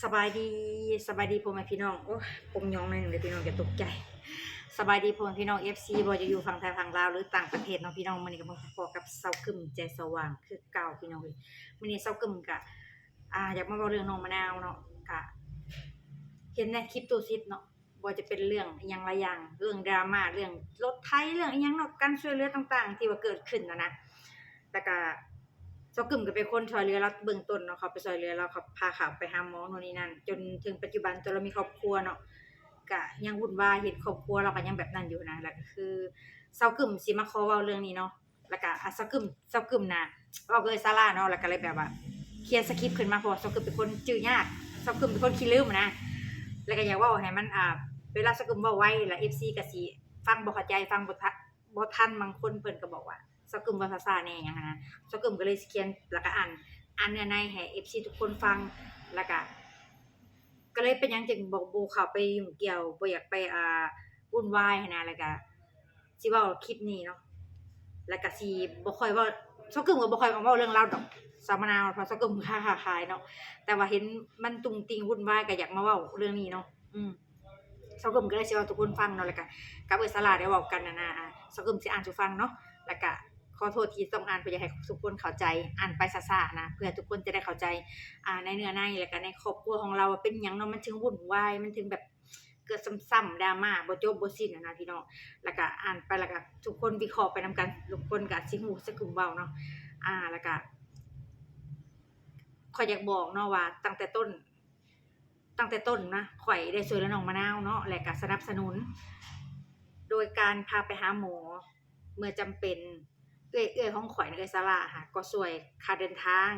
ສະບາຍດີ ສະບາຍດີພໍ່ແມ່ພີ່ນ້ອງ. ໂອ້ຍ ຜົມຫຍອງໜ້ອຍໜຶ່ງເດີພີ່ນ້ອງ ຢ່າຕົກໃຈ. ສະບາຍດີພໍ່ແມ່ພີ່ນ້ອງ ເອັຟຊີ ບໍ່ວ່າຈະຢູ່ຝັ່ງໄທ ຝັ່ງລາວ ຫຼືຕ່າງປະເທດເນາະພີ່ນ້ອງ. ມື້ນີ້ກໍມາພໍ້ກັບສາວກຶ້ມໃຈສະຫວ່າງຄືເກົ່າພີ່ນ້ອງເອີຍ. ມື້ນີ້ສາວກຶ້ມກະ ອ່າ ຢາກມາເວົ້າເລື່ອງນ້ອງມະນາວເນາະ. ກະເຫັນໃນຄລິບຕູ້ສິດເນາະ ບໍ່ວ່າຈະເປັນເລື່ອງອີ່ຫຍັງຫຼາຍຢ່າງ ເລື່ອງດຣາມາ ເລື່ອງລົດໄຖ ເລື່ອງອີ່ຫຍັງເນາະ ການຊ່ວຍເຫຼືອຕ່າງໆ ທີ່ວ່າເກີດຂຶ້ນຫັ້ນນະ. ແລ້ວກະສາວກຶ້ມກໍເປັນຄົນຊ່ວຍເຫຼືອລາວເບື້ອງຕົ້ນເນາະ ເຂົ້າໄປຊ່ວຍເຫຼືອລາວ ເຂົ້າ ພາເຂົ້າໄປຫາໝໍໂນ່ນນີ້ນັ້ນ ຈົນເຖິງປັດຈຸບັນ ຈົນລາວມີຄອບຄົວເນາະ ກະຍັງວຸ່ນວາຍ ເຫັນຄອບຄົວລາວກໍຍັງແບບນັ້ນຢູ່ນະ. ແລ້ວກໍຄືສາວກຶ້ມຊິມາຂໍເວົ້າເລື່ອງນີ້ເນາະ. ແລ້ວກະ ອາ ສາວກຶ້ມ ສາວກຶ້ມນະ ເວົ້າກັບເອື້ອຍສາລາເນາະ ແລ້ວກໍເລີຍແບບວ່າຂຽນສະຄຣິບຂຶ້ນມາ ເພາະວ່າສາວກຶ້ມເປັນຄົນຈື່ຍາກ ສາວກຶ້ມເປັນຄົນຂີ້ລືມນະ. ແລ້ວກໍຢາກເວົ້າໃຫ້ມັນ ອ່າ ເວລາສາວກຶ້ມເວົ້າໄວ ແລ້ວເອັຟຊີກໍຊິຟັງບໍ່ເຂົ້າໃຈ ຟັງບໍ່ທັນ ບໍ່ທັນ. ບາງຄົນເພິ່ນກໍບອກວ່າສາວກຶ້ມເວົ້າຊ້າໆແດ່ຫຍັງຫັ້ນນະ. ສາວກຶ້ມກໍເລີຍຊິຂຽນ ແລ້ວກໍອ່ານ ອ່ານເນື້ອໃນໃຫ້ເອັຟຊີທຸກຄົນຟັງ. ແລ້ວກໍ ກໍເລີຍເປັນຫຍັງຈຶ່ງບໍ່ ບໍ່ເຂົ້າໄປຫຍຸ້ງກ່ຽວ ບໍ່ຢາກໄປ ອ່າ ວຸ່ນວາຍຫັ້ນນະ. ແລ້ວກະຊິເວົ້າຄລິບນີ້ເນາະ ແລ້ວກະຊິບໍ່ຄ່ອຍເວົ້າ ສາວກຶ້ມກໍບໍ່ຄ່ອຍມາເວົ້າເລື່ອງລາວດອກ ສາວມະນາວ ເພາະສາວກຶ້ມຄ້າຂາຍເນາະ. ແຕ່ວ່າເຫັນມັນຕຸງຕິງວຸ່ນວາຍ ກໍຢາກມາເວົ້າເລື່ອງນີ້ເນາະ. ອືມ ສາວກຶ້ມກໍເລີຍຊິເວົ້າສູ່ທຸກຄົນຟັງເນາະ. ແລ້ວກະກັບເອື້ອຍສາລາໄດ້ເວົ້າກັນຫັ້ນນະ ອາ ສາວກຶ້ມຊິອ່ານສູ່ຟັງເນາະ. ແລ້ວກະຂໍໂທດທີ່ຕ້ອງອ່ານ ເພື່ອຢາກໃຫ້ທຸກຄົນເຂົ້າໃຈ ອ່ານໄປຊ້າໆນະ ເພື່ອທຸກຄົນຈະໄດ້ເຂົ້າໃຈ ອ່າ ໃນເນື້ອໃນ ແລ້ວກະໃນຄອບຄົວຂອງລາວວ່າເປັນຫຍັງເນາະ ມັນເຖິງວຸ່ນວາຍ ມັນເຖິງແບບ ເກີດຊ້ຳໆ ດຣາມາບໍ່ຈົບບໍ່ສິ້ນຫັ້ນນະພີ່ນ້ອງ. ແລ້ວກະອ່ານໄປ ແລ້ວກະທຸກຄົນວິເຄາະໄປນຳກັນ ທຸກຄົນກະຊິຮູ້ ສາວກຶ້ມເວົ້າເນາະ. ອາ ແລ້ວກະຂ້ອຍຢາກບອກເນາະວ່າ ຕັ້ງແຕ່ຕົ້ນ ຕັ້ງແຕ່ຕົ້ນນະ ຂ້ອຍໄດ້ຊ່ວຍເຫຼືອນ້ອງມະນາວເນາະ ແລະກະສະໜັບສະໜູນ ໂດຍການພາໄປຫາໝໍເມື່ອຈຳເປັນ. ເອື້ອຍ ເອື້ອຍຂອງຂ້ອຍນະ ເອື້ອຍສາລາຫະ ກໍຊ່ວຍຄ່າເດີນທາງ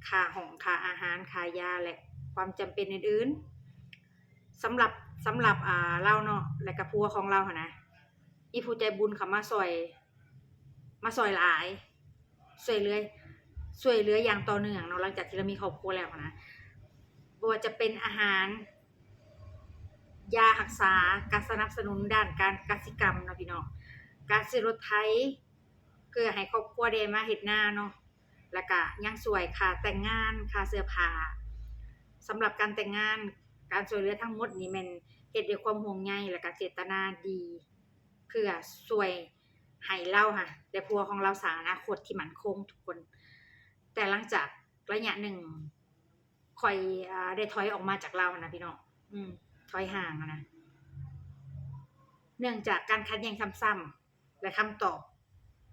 ຄ່າຫ້ອງ ຄ່າອາຫານ ຄ່າຢາ ແລະ ຄວາມຈຳເປັນອື່ນໆ. ສຳລັບ ສຳລັບ ອ່າ ລາວເນາະ ແລະກະຜົວຂອງລາວຫັ້ນນະ ມີຜູ້ໃຈບຸນເຂົ້າມາຊ່ອຍ ມາຊ່ອຍຫຼາຍ ຊ່ວຍເຫຼືອ ຊ່ວຍເຫຼືອຢ່າງຕໍ່ເນື່ອງເນາະ ຫຼັງຈາກທີ່ລາວມີຄອບຄົວແລ້ວຫັ້ນນະ. ບໍ່ວ່າຈະເປັນອາຫານ ຢາຮັກສາ ການສະໜັບສະໜູນດ້ານການກະສິກຳເນາະພີ່ນ້ອງ ການຊື້ລົດໄຖ ເພື່ອໃຫ້ຄອບຄົວໄດ້ມາເຮັດນາເນາະ ແລ້ວກະຍັງຊ່ວຍຄ່າແຕ່ງງານ ຄ່າເສື້ອຜ້າ. ສຳລັບການແຕ່ງງານ ການຊ່ວຍເຫຼືອທັງໝົດນີ້ແມ່ນເຮັດດ້ວຍຄວາມຫ່ວງໃຍ ແລ້ວກະເຈດຕະນາດີ ເພື່ອຊ່ວຍໃຫ້ລາວຫະ ແລະ ຜົວຂອງລາວສ້າງອະນາຄົດທີ່ໝັ້ນຄົງທຸກຄົນ. ແຕ່ຫຼັງຈາກໄລຍະໜຶ່ງ ຂ້ອຍ ອ່າ ໄດ້ຖອຍອອກມາຈາກລາວຫັ້ນນະພີ່ນ້ອງ ອືມ ຖອຍຫ່າງຫັ້ນນະ ເນື່ອງຈາກການຂັດແຍ່ງຊ້ຳໆ ແລະ ຄຳຕອບ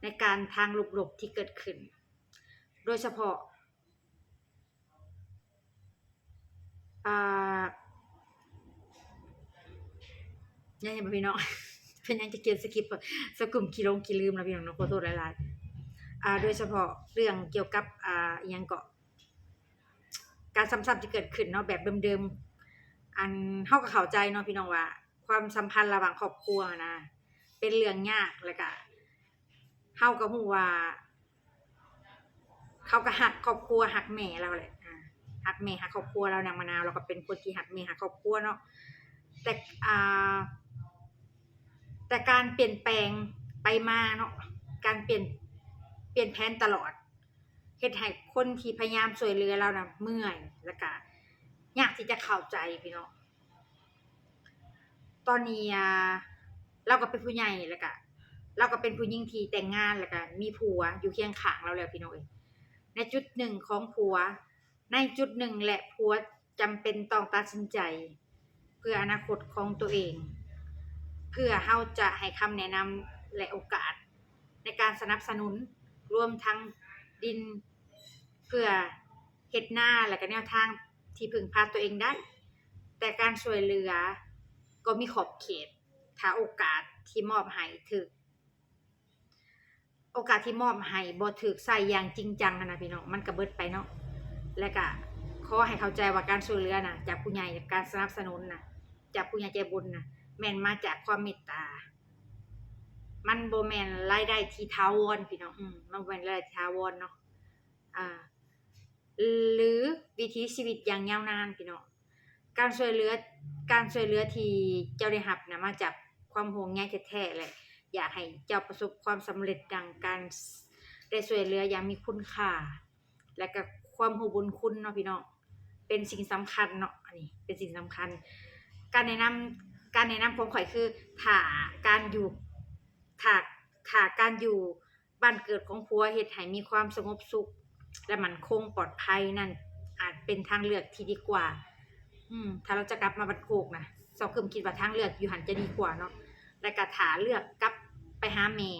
ໃນການທາງລົບໆທີ່ເກີດຂຶ້ນ ໂດຍສະເພາະ ອ່າ ຍັງ ຍັງບໍ່ ພີ່ນ້ອງ ເປັນຫຍັງຈະຂຽນສະຄຣິບ ສະກຸມຂີ້ຫຼົງຂີ້ລືມລະພີ່ນ້ອງເນາະ ຂໍໂທດຫຼາຍໆ. ອ່າ ໂດຍສະເພາະເລື່ອງກ່ຽວກັບ ອ່າ ອີ່ຫຍັງເກາະ ການຊ້ຳໆທີ່ເກີດຂຶ້ນເນາະ ແບບເດີມໆ ອັນ ເຮົາກໍເຂົ້າໃຈເນາະພີ່ນ້ອງວ່າ ຄວາມສຳພັນລະຫວ່າງຄອບຄົວນະ ເປັນເລື່ອງຍາກ ແລ້ວກະ ເຮົາກໍຮູ້ວ່າ ເຂົາກໍຮັກຄອບຄົວ ຮັກແມ່ລາວແຫຼະ ອາ ຮັກແມ່ຮັກຄອບຄົວລາວ ນາງມະນາວ ລາວກໍເປັນຄົນທີ່ຮັກແມ່ຮັກຄອບຄົວເນາະ ແຕ່ ອ່າ ແຕ່ການປ່ຽນແປງໄປມາເນາະ ການປ່ຽນ ປ່ຽນແຜນຕະຫຼອດ ເຮັດໃຫ້ຄົນທີ່ພະຍາຍາມຊ່ວຍເຫຼືອລາວນະເມື່ອຍ ແລ້ວກະຍາກທີ່ຈະເຂົ້າໃຈພີ່ນ້ອງ. ຕອນນີ້ ອ່າ ລາວກໍເປັນຜູ້ໃຫຍ່ ແລ້ວກະລາວກໍເປັນຜູ້ຍິງທີ່ແຕ່ງງານ ແລ້ວກະມີຜົວຢູ່ຄຽງຂ້າງລາວແລ້ວພີ່ນ້ອງເອີຍ. ໃນຈຸດໜຶ່ງຂອງຜົວ ໃນຈຸດໜຶ່ງແຫຼະ ຜົວຈຳເປັນຕ້ອງຕັດສິນໃຈເພື່ອອະນາຄົດຂອງໂຕເອງ ເພື່ອເຮົາຈະໃຫ້ຄຳແນະນຳ ແລະ ໂອກາດໃນການສະໜັບສະໜູນ ລວມທັງດິນ ເພື່ອເຮັດນາ ແລະ ກະແນວທາງທີ່ເພິ່ງພາຕົວເອງໄດ້ ແຕ່ການຊ່ວຍເຫຼືອກໍມີຂອບເຂດ ຖ້າໂອກາດທີ່ມອບໃຫ້ຖືກ ໂອກາດທີ່ມອບໃຫ້ບໍ່ຖືກໃຊ້ຢ່າງຈິງຈັງຫັ້ນນະພີ່ນ້ອງ ມັນກະເບິດໄປເນາະ. ແລະກະຂໍໃຫ້ເຂົ້າໃຈວ່າການຊ່ວຍເຫຼືອນະ ຈາກຜູ້ໃຫຍ່ ການສະໜັບສະໜູນນະ ຈາກຜູ້ໃຫຍ່ໃຈບຸນນະ ແມ່ນມາຈາກຄວາມເມດຕາ ມັນບໍ່ແມ່ນລາຍໄດ້ທີ່ຖາວອນພີ່ນ້ອງ ອືມ ມັນບໍ່ແມ່ນລາຍໄດ້ທີ່ຖາວອນເນາະ ອ່າ ຫຼືວິຖີຊີວິດຢ່າງຍາວນານພີ່ນ້ອງ. ການຊ່ວຍເຫຼືອ ການຊ່ວຍເຫຼືອທີ່ເຈົ້າໄດ້ຮັບນະ ມາຈາກຄວາມຫ່ວງໃຍແທ້ໆ ແລະ ຢາກໃຫ້ເຈົ້າປະສົບຄວາມສຳເລັດດັ່ງການ ໄດ້ຊ່ວຍເຫຼືອຢ່າງມີຄຸນຄ່າ ແລະກະຄວາມຮູ້ບຸນຄຸນເນາະພີ່ນ້ອງ. ເປັນສິ່ງສຳຄັນເນາະ ອັນນີ້ເປັນສິ່ງສຳຄັນ. ການແນະນຳ ການແນະນຳຂອງຂ້ອຍຄື ຖ້າການຢູ່ ຖ້າ ຖ້າການຢູ່ບ້ານເກີດຂອງຜົວເຮັດໃຫ້ມີຄວາມສະຫງົບສຸກ ແລະ ໝັ້ນຄົງປອດໄພນັ້ນ ອາດເປັນທາງເລືອກທີ່ດີກວ່າ. ອືມ ຖ້າລາວຈະກັບມາບ້ານໂຄກນະ ຊາວກຶມຄິດວ່າທາງເລືອກຢູ່ຫັ້ນຈະດີກວ່າເນາະ. ແລະກະຖ້າເລືອກກັບໄປຫາແມ່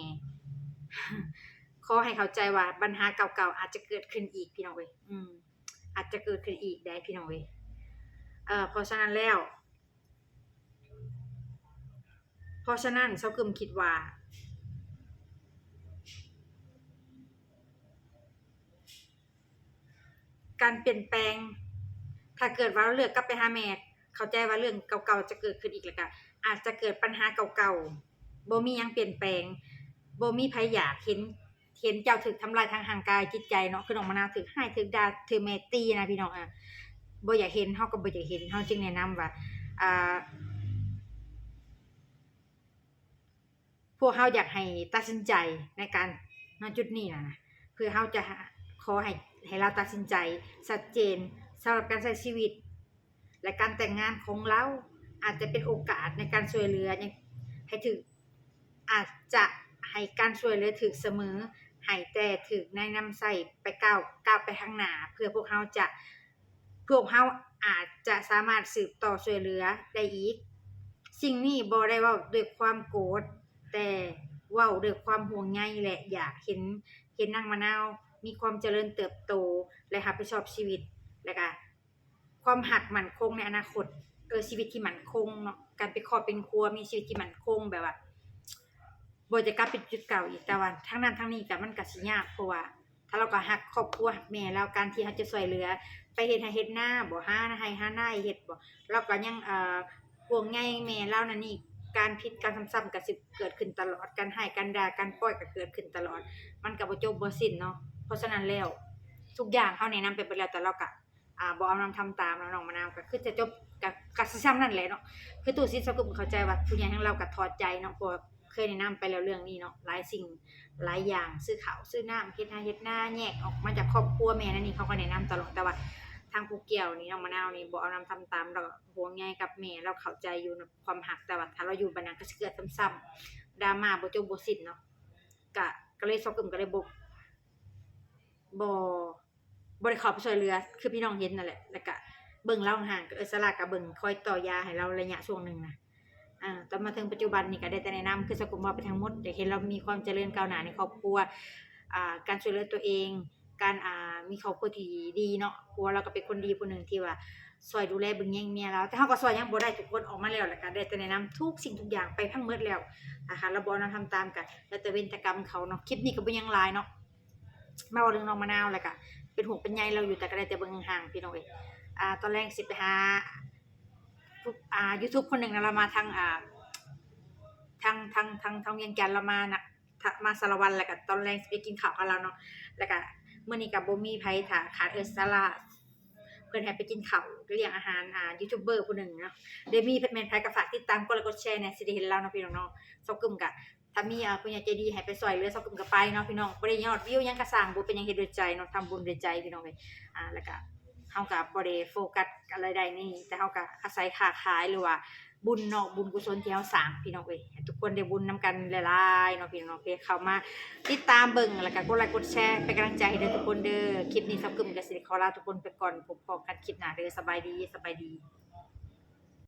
ຂໍໃຫ້ເຂົ້າໃຈວ່າບັນຫາເກົ່າໆອາດຈະເກີດຂຶ້ນອີກ ພີ່ນ້ອງເອີຍ. ອືມ ອາດຈະເກີດຂຶ້ນອີກໄດ໋ ພີ່ນ້ອງເອີຍ. ເອີ ເພາະສະນັ້ນແລ້ວ ເພາະສະນັ້ນ ຊາວກຶມຄິດວ່າ ການປ່ຽນແປງ ຖ້າເກີດວ່າເລືອກກັບໄປຫາແມ່ ເຂົ້າໃຈວ່າເລື່ອງເກົ່າໆຈະເກີດຂຶ້ນອີກ ແລ້ວກະອາດຈະເກີດບັນຫາເກົ່າໆ ບໍ່ມີຫຍັງປ່ຽນແປງ ບໍ່ມີໃຜຢາກເຫັນ ເຫັນເຈົ້າຖືກທຳລາຍທາງຮ່າງກາຍຈິດໃຈເນາະ ຄືນ້ອງມະນາວຖືກຮ້າຍ ຖືກດ່າ ຖືກແມ່ຕີນະ ພີ່ນ້ອງ. ອາ ບໍ່ຢາກເຫັນ ເຮົາກໍບໍ່ຢາກເຫັນ ເຮົາຈຶ່ງແນະນຳວ່າ ອ່າ ພວກເຮົາຢາກໃຫ້ຕັດສິນໃຈໃນການ ນະ ຈຸດນີ້ນະ ເພື່ອເຮົາຈະ ຂໍໃຫ້ ໃຫ້ລາວຕັດສິນໃຈຊັດເຈນ ສຳລັບການໃຊ້ຊີວິດ ແລະ ການແຕ່ງງານຂອງລາວ ອາດຈະເປັນໂອກາດໃນການຊ່ວຍເຫຼືອ ໃຫ້ຖືກ ອາດຈະໃຫ້ການຊ່ວຍເຫຼືອຖືກສະເໝີ ໃຫ້ແຕ່ຖືກແນະນຳໃຊ້ໄປ ກ້າວ ກ້າວໄປຂ້າງໜ້າ ເພື່ອພວກເຮົາຈະ ພວກເຮົາອາດຈະສາມາດສືບຕໍ່ຊ່ວຍເຫຼືອໄດ້ອີກ. ສິ່ງນີ້ບໍ່ໄດ້ເວົ້າດ້ວຍຄວາມໂກດ ແຕ່ເວົ້າດ້ວຍຄວາມຫ່ວງໃຍ ແລະ ຢາກເຫັນ ເຫັນນາງມະນາວມີຄວາມຈະເລີນເຕີບໂຕ ແລະ ຮັບຜິດຊອບຊີວິດ ແລະກະຄວາມຮັກໝັ້ນຄົງໃນອະນາຄົດ ເອີ ຊີວິດທີ່ໝັ້ນຄົງເນາະ ການເປັນຄອບເປັນຄົວ ມີຊີວິດທີ່ໝັ້ນຄົງ ແບບວ່າບໍ່ຈະກັບໄປຈຸດເກົ່າອີກ. ແຕ່ວ່າທັງນັ້ນທັງນີ້ກະ ມັນກະຊິຍາກ ເພາະວ່າ ຖ້າລາວກໍຮັກຄອບຄົວ ຮັກແມ່ລາວ ການທີ່ເຮົາຈະຊ່ວຍເຫຼືອໄປເຮັດໄຮ່ເຮັດນາບໍ ຫາໄຮ່ຫານາເຮັດບໍ ລາວກໍຍັງ ເອີ ຫ່ວງໃຍແມ່ລາວນັ້ນນີ້ ການຜິດການຊ້ຳໆກໍຊິເກີດຂຶ້ນຕະຫຼອດ ການຮ້າຍການດ່າການປ້ອຍກໍເກີດຂຶ້ນຕະຫຼອດ ມັນກໍບໍ່ຈົບບໍ່ສິ້ນເນາະ. ເພາະສະນັ້ນແລ້ວ ທຸກຢ່າງເຮົາແນະນຳໄປເບິດແລ້ວ ແຕ່ລາວກໍ ອ່າ ບໍ່ເອົານຳທຳຕາມເນາະ ນ້ອງມະນາວ ກໍຄືຈະຈົບ ກໍ ກໍຊິຊ່ຳນັ້ນແຫຼະເນາະ. ຄືຕູ້ຊິດ ຊາວກຶມເຂົ້າໃຈວ່າຜູ້ໃຫຍ່ທາງລາວກໍຖອດໃຈເນາະ ເພາະວ່າເຄີຍແນະນຳໄປແລ້ວເລື່ອງນີ້ເນາະ ຫຼາຍສິ່ງຫຼາຍຢ່າງ ຊື້ເຂົ້າຊື້ນ້ຳ ເຮັດໄຮ່ເຮັດນາ ແຍກອອກມາຈາກຄອບຄົວແມ່ນັ້ນນີ້ ເຂົາກໍແນະນຳຕະຫຼອດ ແຕ່ວ່າທາງຜູ້ກ່ຽວນີ້ ນ້ອງມະນາວນີ້ ບໍ່ເອົານຳທຳຕາມ ລາວກໍຫ່ວງໃຍກັບແມ່ ລາວເຂົ້າໃຈຢູ່ໃນຄວາມຮັກ ແຕ່ວ່າຖ້າລາວຢູ່ບາດນັ້ນກໍຊິເກີດຊ້ຳໆ ດຣາມາບໍ່ຈົບບໍ່ສິ້ນເນາະ. ກະ ກໍເລີຍ ຊາວກຶມກໍເລີຍບໍ່ ບໍ່ ບໍ່ໄດ້ເຂົ້າໄປຊ່ວຍເຫຼືອ ຄືພີ່ນ້ອງເຫັນນັ້ນແຫຼະ ແລ້ວກະເບິ່ງລາວຫ່າງໆ ກໍ ເອີ ສາລາກໍເບິ່ງ ຄອຍຕໍ່ຢາໃຫ້ລາວໄລຍະຊ່ວງໜຶ່ງນະ. ອາ ແຕ່ມາເຖິງປັດຈຸບັນນີ້ກໍໄດ້ແຕ່ແນະນຳ ຄືຊາວກຶມເວົ້າໄປທັງໝົດ ຢາກເຫັນລາວມີຄວາມຈະເລີນກ້າວໜ້າໃນຄອບຄົວ ອ່າ ການຊ່ວຍເຫຼືອຕົວເອງ ການ ອ່າ ມີຄອບຄົວທີ່ດີເນາະ ເພາະວ່າລາວກໍເປັນຄົນດີຜູ້ໜຶ່ງທີ່ວ່າຊ່ວຍດູແລເບິ່ງແຍງເມຍລາວ ແຕ່ເຮົາກໍຊ່ວຍຫຍັງບໍ່ໄດ້ ທຸກຄົນອອກມາແລ້ວ ແລ້ວກໍໄດ້ແຕ່ແນະນຳທຸກສິ່ງທຸກຢ່າງໄປທັງໝົດແລ້ວ. ຖ້າຫາກລາວບໍ່ນຳທຳຕາມ ກໍແລ້ວແຕ່ເວນແຕ່ກຳເຂົາເນາະ. ຄລິບນີ້ກໍບໍ່ຫຍັງຫຼາຍເນາະ ມາເວົ້າເລື່ອງນ້ອງມະນາວ ແລ້ວກະເປັນຫ່ວງເປັນໃຍລາວຢູ່ ແຕ່ກະໄດ້ແຕ່ເບິ່ງຫ່າງໆ ພີ່ນ້ອງເອີຍ. ອ່າ ຕອນແລງຊິໄປຫາ ອ່າ ຢູທູບຄົນໜຶ່ງນະ ລາວມາທາງ ອ່າ ທາງ ທາງ ທາງ ທາງວຽງຈັນ ລາວມານະ ທະ ມາສາລະວັນ ແລ້ວກະຕອນແລງຊິໄປກິນເຂົ້າກັບລາວເນາະ. ແລ້ວກະມື້ນີ້ກະບໍ່ມີໃຜ ຖ້າຂາດເອື້ອຍສາລາ ເພິ່ນໃຫ້ໄປກິນເຂົ້າ ລ້ຽງອາຫານ ອ່າ ຢູທູບເບີຜູ້ໜຶ່ງເນາະ. ດຽວມີແມ່ນໃຜກໍຝາກຕິດຕາມ ກົດໄລກົດແຊແດ່ ຊິໄດ້ເຫັນລາວເນາະ ພີ່ນ້ອງເນາະ. ຊາວກຶມກະ ຖ້າມີ ອ່າ ຜູ້ໃຫຍ່ໃຈດີໃຫ້ໄປຊ່ວຍເຫຼືອ ຊາວກຶມກໍໄປເນາະ ພີ່ນ້ອງ. ບໍ່ໄດ້ຍອດວິວຫຍັງກໍຊ່າງ ບໍ່ເປັນຫຍັງ ເຮັດດ້ວຍໃຈເນາະ ທຳບຸນດ້ວຍໃຈ ພີ່ນ້ອງເອີຍ. ອ່າ ແລ້ວກະເຮົາກໍບໍ່ໄດ້ໂຟກັສອາໄລໄດ້ນີ້ ແຕ່ເຮົາກໍອາໄສຄ້າຂາຍ ຫຼືວ່າບຸນເນາະ ບຸນກຸສົນທີ່ເຮົາສ້າງ ພີ່ນ້ອງເອີຍ. ໃຫ້ທຸກຄົນໄດ້ບຸນນຳກັນຫຼາຍໆເນາະ ພີ່ນ້ອງເນາະ ທີ່ເຂົ້າມາຕິດຕາມເບິ່ງ ແລ້ວກໍກົດໄລກົດແຊເປັນກຳລັງໃຈໃຫ້ເດີທຸກຄົນເດີ. ຄລິບນີ້ ຊາວກຶມກໍຊິໄດ້ຂໍລາທຸກຄົນໄປກ່ອນ ພົບພໍ້ກັນຄລິບໜ້າເດີ. ສະບາຍດີ ສະບາຍດີ.